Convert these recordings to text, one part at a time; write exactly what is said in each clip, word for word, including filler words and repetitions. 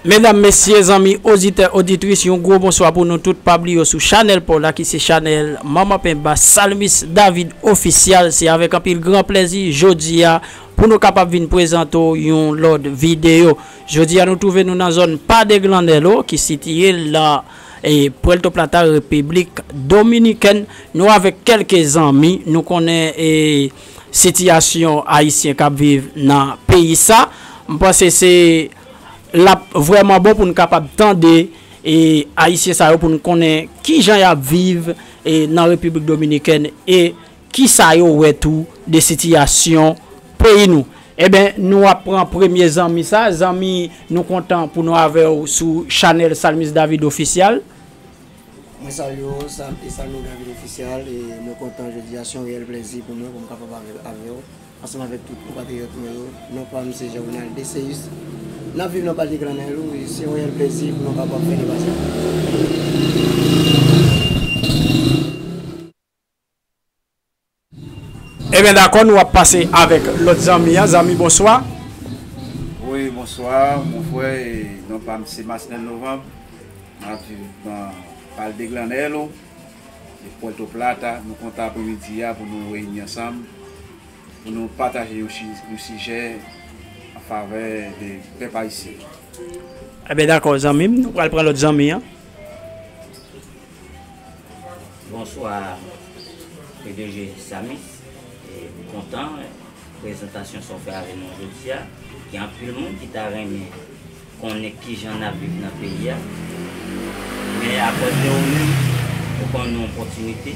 Medam, mesye, zanmi, oditè, oditris, yon gwo bonswa pou nou tout. Pa bliye w sou chanèl pa w la, ki se chanèl Manman Penba, Salmis David Ofisyal. Se avèk anpil gran plèzi, jodi a, pou nou kapab vin prezante w yon lòt videyo. Jodi a, nou twouve nou nan zòn Padre Glanello, ki sitiye la, e, Puerto Plata, Repiblik Dominikèn. Nou avèk kèlke zanmi, nou konnen, e, sitiyasyon ayisyen k ap viv nan peyi sa. M panse se l ap vrèman bon pou n kapab tande, e, ayisyen sa yo, pou n konnen kijan y ap viv, e, nan Repiblik Dominikèn, e kisa yo wè tou de sitiyasyon peyi nou. Eben, nou ap pran premye zanmi sa. Zanmi, nou kontan pou nou avè w sou chanèl Salmis David Ofisyal. Mwen salye w, Sam e Salmi David Ofisyal, e mwen kontan jodi a, se yon reyèl plèzi pou mwen pou m kapab avè, avè w, ansanm avèk tout konpatriyòt mwen yo. Non pa m se Jean Ronald Deseus. N ap viv nan Padre Glanello, e se yon reyèl plèzi pou nou kapab fè deba sa. Ebyen, dakò, nou ap pase avèk lòt zanmi an. Zanmi, bonswa. Wi, bonswa, mon frè. E non pa m se Masnel Novanm. M ap viv nan Padre Glanello, de Puerto Plata. Nou kontan apremidi a pou nou reyini ansanm, pou nou pataje yon chi-, yon sijè an favè de pèp ayisyen. Ebyen, dakò, zanmi m, nou pral pran lòt zanmi an. Bonswa, P D G Samis. E, m kontan prezantasyon sa w fè avè nou jodi a. Gen anpil moun ki ta renmen konnen kijan n ap viv nan peyi a. Men akoz de ou menm, ou ban nou opòtinite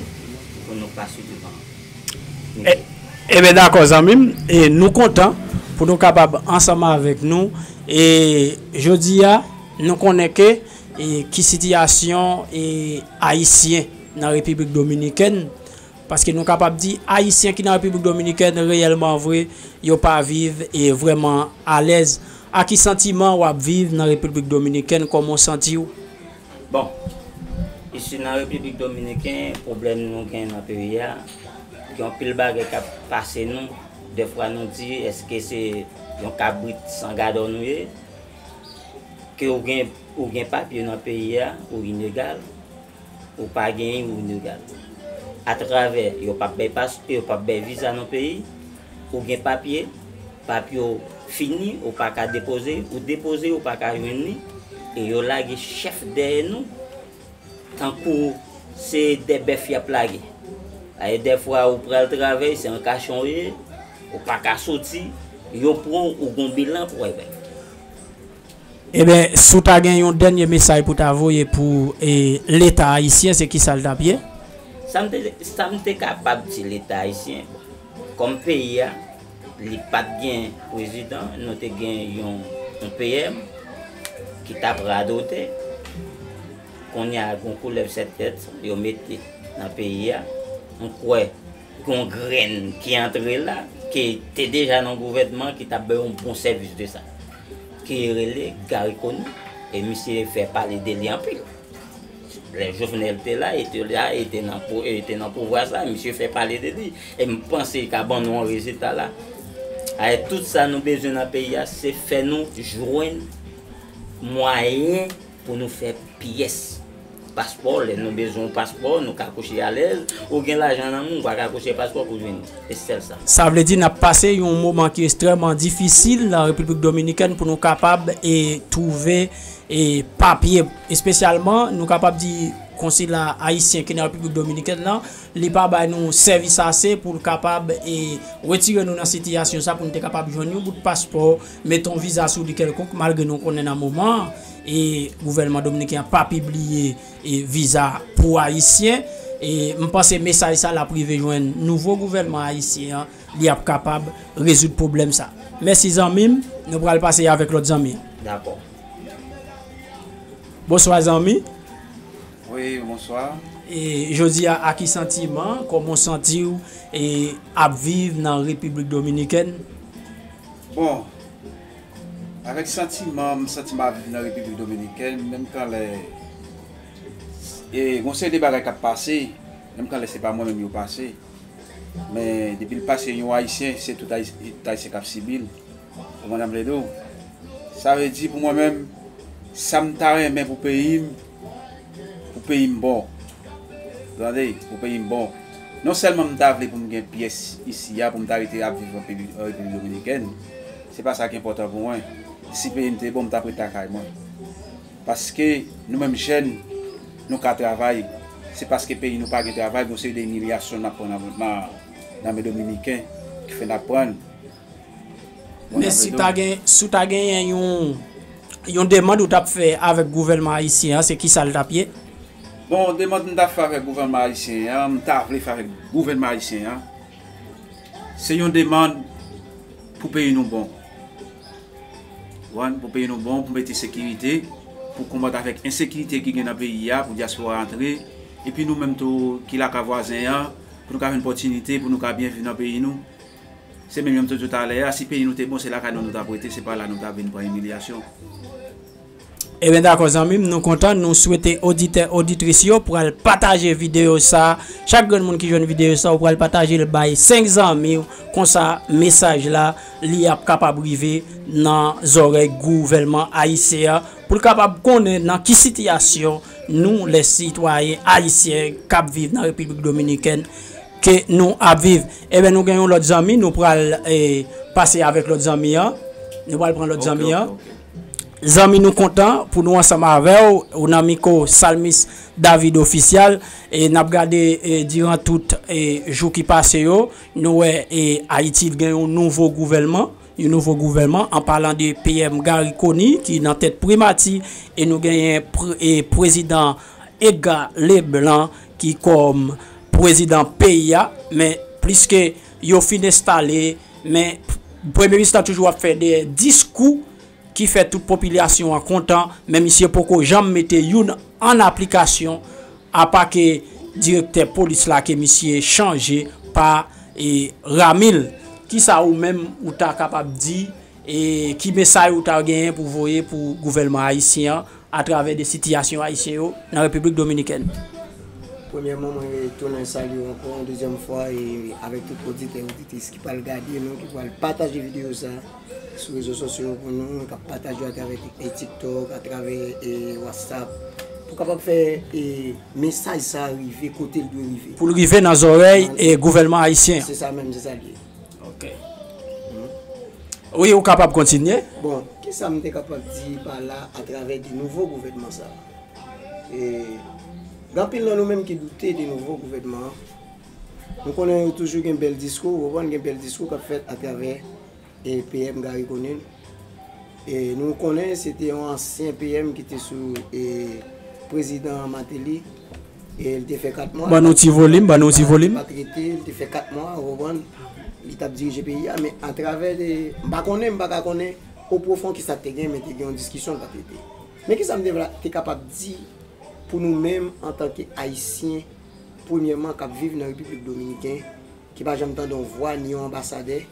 pou nou pase devan mikwo. E, ebyen, dakò, zanmi m. E nou kontan pou nou kapab ansanm avèk nou. E jodi a, nou konnen ke, e, ki sitiyasyon, e, ayisyen nan Repiblik Dominikèn. Paske nou kapab di, ayisyen ki nan Repiblik Dominikèn, reyèlman vre, yo pa viv, e, vrèman alèz. A ki santiman w ap viv nan Repiblik Dominikèn? Kòman w santi w? Bon, isi nan Repiblik Dominikèn, pwoblèm nou gen nan peyi a, gen anpil bagay k ap pase nou. Dèfwa nou di, èske se yon kabrit san gadò nou ye? Ke ou gen, ou gen papye nan peyi a, ou ilegal, ou pa genyen, ou ilegal. Atravè, yo p ap bay pas-, yo p ap bay viza nan peyi, ou gen papye, papye w fini, ou pa ka depoze, ou depoze, ou pa ka jwenn li, e yo lage chèf dèyè nou, tankou se de bèf y ap lage. Ay, dèfwa ou pral travay, se an kachon w ye, ou pa ka soti, yo pran w, ou gon bilan pou w bay. Ebyen, si w ta gen yon dènye mesaj pou ta voye pou, e, Leta ayisyen, se kisa l t ap ye? Sa m te, sa m te kapab di Leta ayisyen, kòm peyi a, li pa t gen prezidan, nou te gen yon, yon P M ki t ap radote. Kounye a, gon koulèv sèt tèt yo mete nan peyi a. M kwè gon grenn ki antre la, ki te deja nan gouvènman, ki t ap bay yon bon sèvis de sa, ki rele Garry Conille. E misye fè pale de li anpil. Lè Jovenel te la, e te la, e te nan pou-, e te nan pouvwa sa, misye fè pale de li. E m panse l ka ban nou yon rezilta la. Ay, tout sa nou bezwen nan peyi a, se fè nou jwenn mwayen pou nou fè pyès paspò. Lè nou bezwen yon paspò, nou ka kouche alèz. Ou gen lajan nan men w, ou pa ka kouche paspò pou jwenn li. E sèl sa. Sa vle di n ap pase yon moman ki ekstrèmman difisil nan Repiblik Dominikèn pou nou kapab, e, twouve, e, papye. Espesyalman, nou kapab di konsila ayisyen ki nan Repiblik Dominikèn nan, li pa bay nou sèvis ase pou l kapab, e, retire nou nan sitiyasyon sa, pou n te kapab jwenn yon bout paspò, mete yon viza sou li kèlkonk, malgre nou konnen nan moman an, e, gouvènman dominiken an pa pibliye, e, viza pou ayisyen. E m panse mesaj sa l ap rive jwenn nouvo gouvènman ayisyen an, li ap kapab rezoud pwoblèm sa. Mèsi zanmi m, nou pral pase avèk lòt zanmi an. Dakò. Bonswa zanmi. Wi, bonswa. E jodi a, a ki santiman, kòman w santi w, e, ap viv nan Repiblik Dominikèn? Bon, avèk santiman, m santi m ap viv nan Repiblik Dominikèn, menm kanlè, e, gon seri de bagay k ap pase, menm kanlè se pa mwen menm yo pase. Men depi l pase yon Ayisyen, se tout Ayis-, tout Ayisyen k ap sibi l. Ou konprann sa m vle di w? Sa vle di pou mwen menm, Sa m ta renmen pou peyi m, pou peyi m bon. Tande, pou peyi m bon. Non sèlman m ta vle pou m gen pyès isi a, pou m ta rete ap viv an peyi, an Repiblik Dominikèn, se pa sa ki enpòtan pou mwen. Si peyi m te bon, m t ap ret lakay mwen. Paske nou menm jèn, nou ka travay. Se paske peyi nou pa gen travay, gon seri de imilyasyon n ap pran nan, nan, nan men Dominiken, ki fè n ap pran. Men si ta gen, si w ta genyen yon, yon demann ou t ap fè avèk gouvènman ayisyen an, se kisa l t ap ye? Bon, demann m t ap fè avèk gouvènman ayisyen an, m ta vle fè avèk gouvènman ayisyen an, se yon demann pou peyi nou bon. Ou konprann? Pou peyi nou bon, pou mete sekirite, pou konbat avèk ensekirite ki gen nan peyi a, pou dyaspora antre, epi nou menm tou ki lakay vwazen an, pou nou ka jwenn pòtinite, pou nou ka byen viv nan peyi nou. Se menm jan m te di w talè a, si peyi nou te bon, se lakay nou nou t ap rete, se pa la nou t ap vin pran imilyasyon. Ebyen dakò zanmi m, nou kontan, nou swete oditè, oditris yo pral pataje videyo sa. Chak grenn moun ki jwenn videyo sa, ou pral pataje l bay senk zanmi w, konsa mesaj la, li ap kapab rive nan zòrèy gouvènman ayisyen an, pou l kapab konnen nan ki sitiyasyon nou, lè sitwayen ayisyen k ap viv nan Repiblik Dominikèn, ke nou ap viv. Ebyen, nou gen yon lòt zanmi, nou pral, eh, pase avèk lòt zanmi an. Nou pral pran lòt zanmi an. Zanmi, nou kontan pou nou ansanm avè w, ou nan mikwo Salmis David Official, e n ap gade, e, diran tout, e, jou ki pase yo, nou wè, e, Ayiti gen yon nouvo gouvènman, yon nouvo gouvènman, an palan de P M Garry Conille, ki nan tèt primati, e nou genyen pre-, e, prezidan Edgar Leblanc, ki kòm prezidan peyi a, men pliske yo fin enstale, men premye minis la toujou ap fè de diskou ki fè tout popilasyon an kontan, men misye poko janm mete youn an aplikasyon, apa ke direktè polis la ke misye chanje pa, e, Ramil. Kisa ou menm ou ta kapab di, e ki mesaj ou ta genyen pou voye pou gouvènman ayisyen an atravè de sitiyasyon ayisyen yo nan Repiblik Dominikèn? Premyèman, mwen retounen salye w ankò yon dezyèm fwa e avèk tout oditè, oditris ki pral gade nou, ki pral pataje videyo sa sou rezo sosyo yo pou nou, k ap pataje yo atravè Tik-, e TikTok, atravè, e WhatsApp, pou kapab fè, e mesaj sa rive kote l dwe rive. Pou l rive nan zòrèy, e gouvènman ayisyen an. Se sa menm, se sa l ye. Ok. Wi, ou kapab kontinye. Bon, kisa m te kapab di pa la atravè de nouvo gouvènman sa? E, gen anpil nan nou menm ki doute de nouvo gouvènman an. Nou konnen yo toujou gen bèl diskou, ou konprann, gen bèl diskou k ap fèt atravè, e, P M Garry Conille. E, nou konnen se te yon ansyen P M ki te sou, e, prezidan Martelly. E, li te fè kat mwa. Ban nou ti volim, ban nou ti volim. Li pa t rete, li te fè kat mwa, ou konprann, li t ap dirije peyi a, men atravè de, m pa konnen, m pa ka konnen o pwofon kisa k te gen, men te gen yon diskisyon, li pa t rete. Men kisa m te vle, te kapab di pou nou menm antanke Ayisyen, premyèman k ap viv nan Repiblik Dominikèn, ki pa janm tande yon vwa, ni yon anbasadè,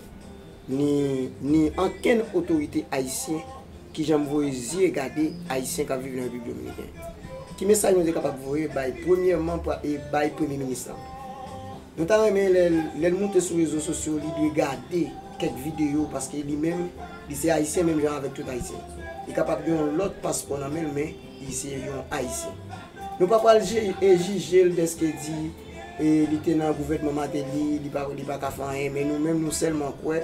ni, ni ankenn otorite ayisyen ki janm voye zye gade Ayisyen k ap viv nan Repiblik Dominikèn. Ki mesaj nou te kapab voye bay, premyèman, pa-, e bay Premye Minis lan? Nou ta renmen lè, lè l moute sou rezo sosyo, li dwe gade kèk videyo, paske li menm, li se Ayisyen menm jan avèk tout Ayisyen. Li kapab gen yon lòt paspò nan men l, men li se yon Ayisyen. Nou pa pral je-, e jije l dèske di, e, li te nan gouvènman Martelly, li pa, li pa ka fè anyen, men nou menm, nou sèlman kwè,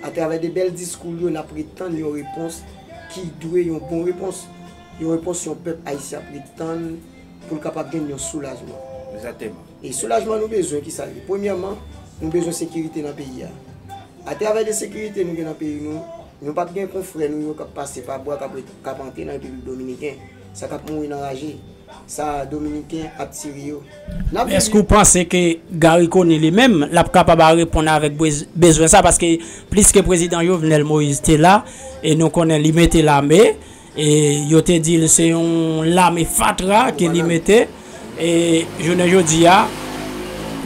atravè de bèl diskou l yo, n ap ret tann yon repons ki dwe yon bon repons. Yon repons yon pèp ayisyen ap ret tann pou l kapab jwenn yon soulajman. Egzakteman. E soulajman nou bezwen, kisa l ye? Premyèman, nou bezwen sekirite nan peyi a. Atravè de sekirite nou gen nan peyi nou, nou p ap gen konfrè nou yo k ap pase pa bwa, k ap ret-, k ap antre nan Repiblik Dominiken, sa k ap mouri nan raje. Sa Dominiken ap tire yo. N ap viv. Èske w panse ke Garry Conille li menm, l ap kapab a reponn avèk bez-, bezwen sa? Paske plis ke prezidan Jovenel Moïse te la, e nou konnen li mete lame, e yo te di l se yon lame fatra ke li mete, e jounen jodi a,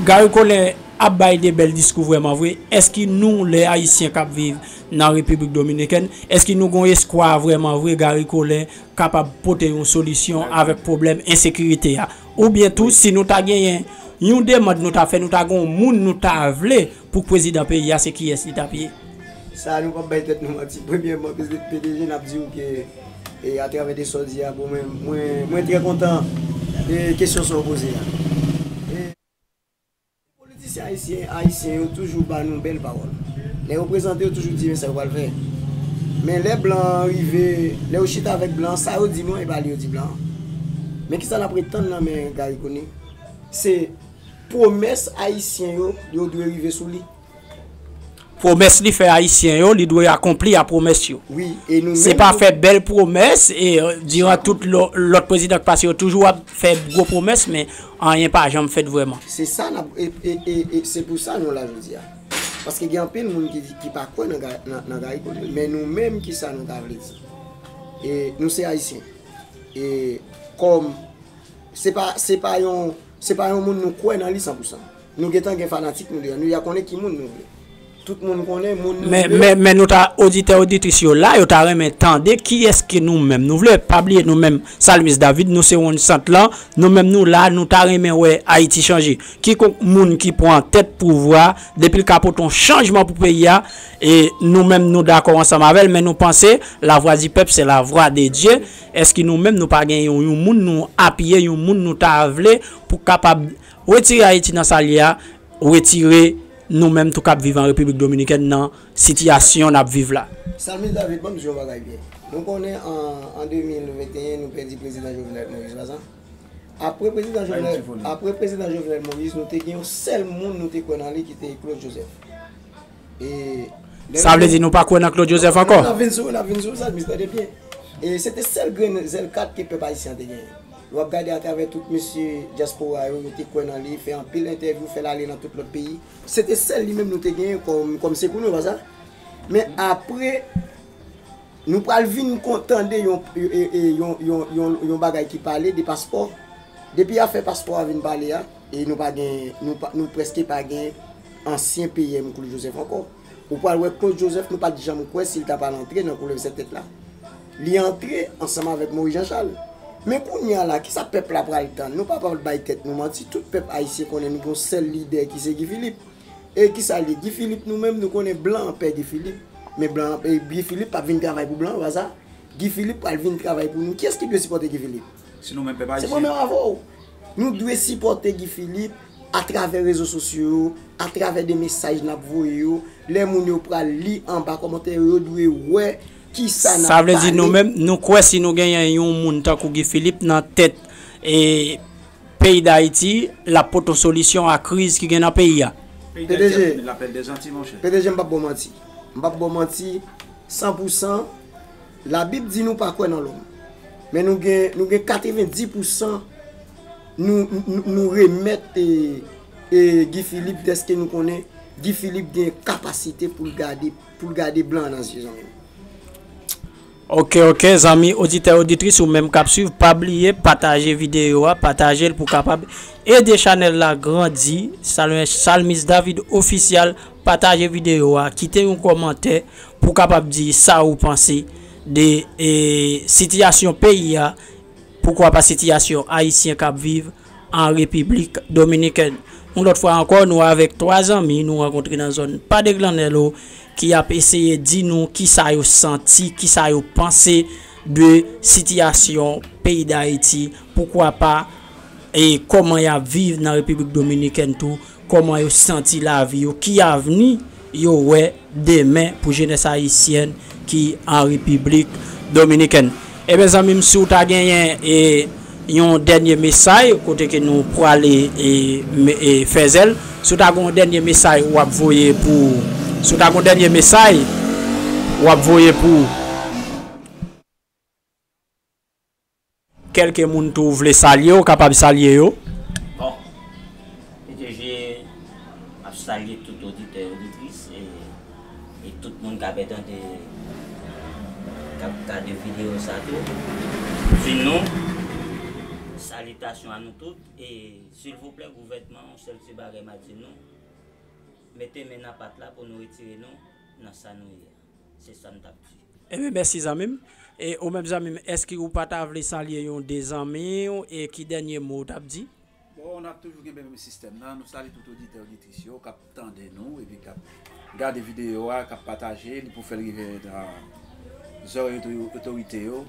Garry Conille ap bay de bèl diskou vrèman vre. Èske nou, lè Ayisyen k ap viv nan Repiblik Dominikèn, èske nou gon espwa vrèman vre Garry Conille kapab pote yon solisyon avèk pwoblèm ensekirite a? Oubyen tou, si nou ta genyen yon demann nou ta fè, nou ta gon moun nou ta vle pou prezidan peyi a, se kiyès li t ap ye? Sa, nou p ap bay tèt nou manti. Premyèman, P D G, n ap di w ke E atravè de sa w di a, bon, mwen, mwen, mwen trè kontan de kesyon sa w poze a. E politisyen ayisyen, ayisyen yo toujou ba nou bèl pawòl. Lè yo prezante, yo toujou di men sa yo pral fè. Men lè blan an rive, lè yo chita avèk blan an, sa yo di nou an, e pa li yo di blan an. Men kisa n ap ret tann nan men Garry Conille? Se pwomès ayisyen yo, yo dwe rive sou li. Pwomès li fè ayisyen yo, li dwe akonpli a pwomès yo. Wi, e nou menm. Se pa fè bèl pwomès, e, diran tout lò-, lòt prezidan k pase yo toujou ap fè gwo pwomès, men anyen pa janm fèt vrèman. Se sa n ap, e, e, e, e se pou sa nou la jodi a. Paske gen anpil moun ki, ki pa kwè nan Ga-, nan, nan Garry Conille, men nou menm, kisa nou ta vle di? E nou se ayisyen. E kòm se pa, se pa yon, se pa yon moun nou kwè nan li san pou san. Nou gentan gen fanatik nou deja. Nou deja konnen ki moun nou vle. Tout moun konnen moun nou vle. Men, men, men nou ta, oditè, oditris yo la, yo ta renmen tande kiyès ke nou menm nou vle. Pa bliye nou menm, Salmis David, nou se yon sant lan. Nou menm nou la, nou ta renmen wè Ayiti chanje. Kikonk moun ki pran tèt pouvwa, depi l ka pote yon chanjman pou peyi a, e nou menm nou dakò ansanm avè l, men nou panse la voix du peuple, c'est la voix de Dieu. Èske nou menm nou pa gen yon, yon moun nou apiye, yon moun nou ta vle pou kapab retire Ayiti nan sa l ye a, retire nou menm tou k ap viv an Repiblik Dominikèn nan sitiyasyon n ap viv la? Salmis David, ban m di yon bagay byen. Nou konnen an, an de mil venteyen, nou pèdi prezidan Jovenel Moïse, pa sa? Apre prezidan Jovenel, apre prezidan Jovenel Moïse, nou te gen yon sèl moun nou te kwè nan li ki te Claude Joseph. E lè Sa vle di nou pa kwè nan Claude Joseph ankò? N ap vin sou, n ap vin sou sa, Mister, tande byen. E se te sèl grenn zèl kat ke pèp ayisyen an te genyen. W ap gade atravè tout mesye dyaspora yo, yo te kwè nan li, fè anpil entèvyou, fè l ale nan tout lòt peyi. Se te sèl li menm nou te genyen kòm, kòm sekou nou, pa sa? Men apre, nou pral vin kon-, tande yon, e, e, e, yon, yon, yon, yon bagay ki pale de paspò. Depi afè paspò a vin pale a, e nou pa gen, nou pa, nou prèske pa gen ansyen P M Claude Joseph ankò. Ou pral wè Claude Joseph, nou pa t janm kwè si l ta pral antre nan koulèv sèt tèt la. Li antre ansanm avèk Moïse Jean Charles. Men kounye a la, kisa pèp la pral tann? Nou pa pral bay tèt nou manti, tout pèp ayisyen konnen nou gen yon sèl lidè ki se Guy Philippe. E kisa l ye? Guy Philippe, nou menm, nou konnen blan an pè Guy Philippe. Men blan an, e Guy Philippe p ap vin travay pou blan an, pa sa? Guy Philippe pral vin travay pou nou. Kiyès ki dwe sipòte Guy Philippe? Se nou menm pèp ayisyen. Se mwen menm avè w. Nou dwe sipòte Guy Philippe atravè rezo sosyo yo, atravè de mesaj n ap voye yo. Lè moun yo pral li anba kòmantè yo, yo dwe wè kisa n ap pale. Sa vle di nou menm, nou kwè si nou genyen yon moun tankou Guy Philippe nan tèt, e, peyi Dayiti, l ap pote yon solisyon a kriz ki gen nan peyi a. P D G, P D G, m p ap ba w manti. M p ap ba w manti, san pou san, Labib di nou pa kwè nan lòm. Men nou gen, nou gen katrevenndis pou san nou, nou, nou remèt, e, e, Guy Philippe, dèske nou konnen Guy Philippe gen kapasite pou l gade, pou l gade blan nan zye, zanmi m. Ok, ok, zanmi oditè, oditris, ou menm k ap swiv, pa bliye pataje videyo a, pataje l pou kapab ede chanèl la grandi. Salmis David Official, pataje videyo a, kite yon kòmantè pou kapab di sa ou panse de, e, sitiyasyon peyi a, poukwa pa sitiyasyon ayisyen k ap viv an Repiblik Dominikèn. Yon lòt fwa ankò, nou avèk twa zanmi nou rankontre nan zòn Padeglanèlo ki ap eseye di nou kisa yo santi, kisa yo panse de sitiyasyon peyi Dayiti, poukwa pa, e kòman y ap viv nan Repiblik Dominikèn tou, kòman yo santi lavi yo, ki avni yo wè demen pou jenès ayisyèn ki an Repiblik Dominikèn. Ebyen, zanmi m, si w ta genyen, e, yon dènye mesaj, kote ke nou prale, e, me-, e, fè zèl, si w ta gen yon dènye mesaj w ap voye pou, si w ta gen yon dènye mesaj w ap voye pou kèlke moun tou w vle salye, w kapab salye yo. Bon, P D G ap salye tout oditè, oditris, e, e tout moun k ap tande, k ap gade videyo sa tou. Di nou, salitasyon a nou tout, e silvouplè, gouvènman, yon sèl ti bagay m a di nou, mete men nan pat la pou nou retire nou nan sa nou ye a. Se sa m t ap di. Ebyen, mèsi, zanmi m. E ou menm, zanmi m, èske ou pa ta vle salye yon de zanmi w, e ki dènye mo w t ap di? Bon, n ap toujou kenbe menm sistèm nan. Nou salye tout oditè, oditris yo k ap tande nou, epi k ap gade videyo a, k ap pataje li pou fè l rive nan zòrèy oto-, otorite yo.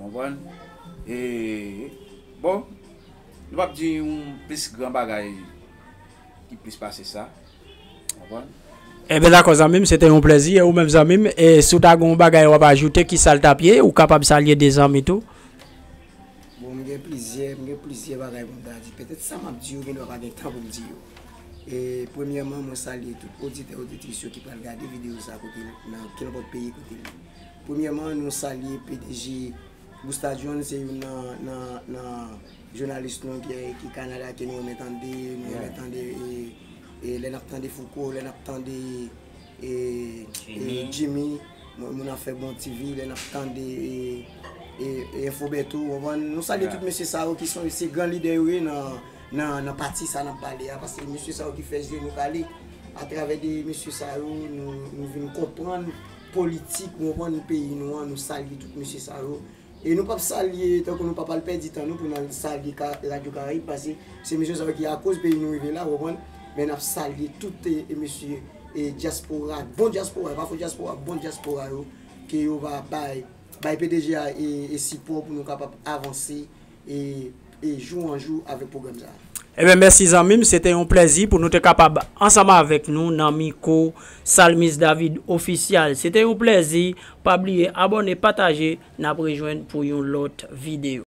Konprann? E, bon, nou p ap di yon plis gran bagay ki plis pase sa. Konprann? Ebyen dakò zanmi m, se te yon plezi. E ou menm zanmi m, e si w ta gen yon bagay w ap ajoute, ki sa l t ap ye? Ou kapab salye de zanmi tou. Bon, m gen plizyè, m gen plizyè bagay pou m ta di. Petèt sa m ap di yo, gendwa pa gen tan pou m di yo. E premyèman, mwen salye tout oditè, oditris yo ki pral gade videyo sa kote l, nan kenpòt peyi kote l ye. Premyèman, nou salye P D G Busta John, se youn nan, nan, nan jounalis nou ki, ki Kanada, ke nou renmen tande, nou renmen tande, e, e lè n ap tande Fouco, lè n ap tande e, e Jimmy, moun, moun afè Bon T V, lè n ap tande e, e, e Enfo Bèto, w konprann? Nou salye tout mesye sa yo ki son, se gran lidè yo ye nan, nan, nan pati sa n ap pale a, paske mesye sa yo ki fè je nou kale. Atravè de mesye sa yo, nou, nou vin konprann politik, w konprann, peyi nou an, nou salye tout mesye sa yo. E nou p ap salye, tankou nou p ap al pèdi tan nou pou n al salye Ka- Radyo Karayib, paske se mesye sa yo ki akoz peyi nou rive la, w konprann? Men n ap salye tout e, e mesye e dyaspora, bon dyaspora, pa fo dyaspora, bon dyaspora yo, ke yo va bay, bay P D G a e, e sipò pou nou kapab avanse e, e jou an jou avèk pwogram sa a. Ebyen mèsi zanmi m, se te yon plezi pou nou te kapab ansanm avèk nou nan mikwo Salmis David Ofisyal. Se te yon plezi, pa bliye abòne, pataje, n ap rejwenn pou yon lòt videyo.